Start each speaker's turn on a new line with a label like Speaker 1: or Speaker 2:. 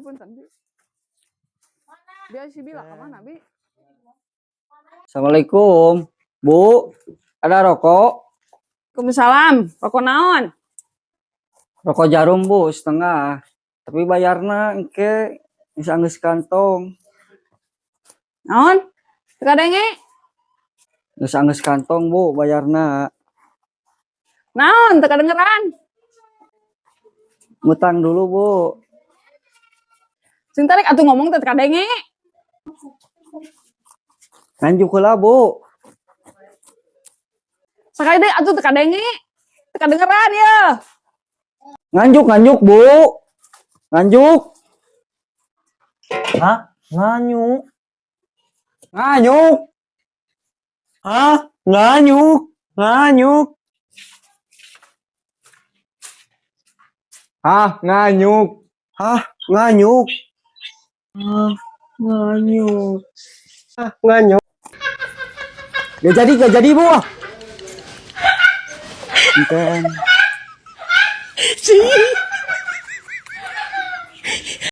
Speaker 1: Bi, punten, Bi. Biar si Bila kemana, Bi?
Speaker 2: Assalamualaikum. Bu, ada rokok?
Speaker 1: Waalaikumsalam. Rokok naon?
Speaker 2: Rokok jarum, Bu, setengah. Tapi bayarna engke bisa geus kantong.
Speaker 1: Naon? Teu kadenge?
Speaker 2: Geus anggeus kantong, Bu, bayarna.
Speaker 1: Naon? Teu kadengeran.
Speaker 2: Ngutang dulu, Bu.
Speaker 1: Sing tarik atuh ngomong teh, teu kadenge.
Speaker 2: Nganjuk heula, Bu.
Speaker 1: Sakali deui atuh, teu kadenge. Teu kadengeran ya.
Speaker 2: Nganjuk, nganjuk, Bu. Nganjuk.
Speaker 3: Hah? Nganyuk.
Speaker 2: Nganyuk.
Speaker 3: Hah? Nganyuk. Nganyuk.
Speaker 4: Hah, nganyuk.
Speaker 3: Hah? Nganyuk. Hah? Nganyuk. Hah? Nganyuk.
Speaker 2: Gak jadi, gak jadi, Bu. Enten.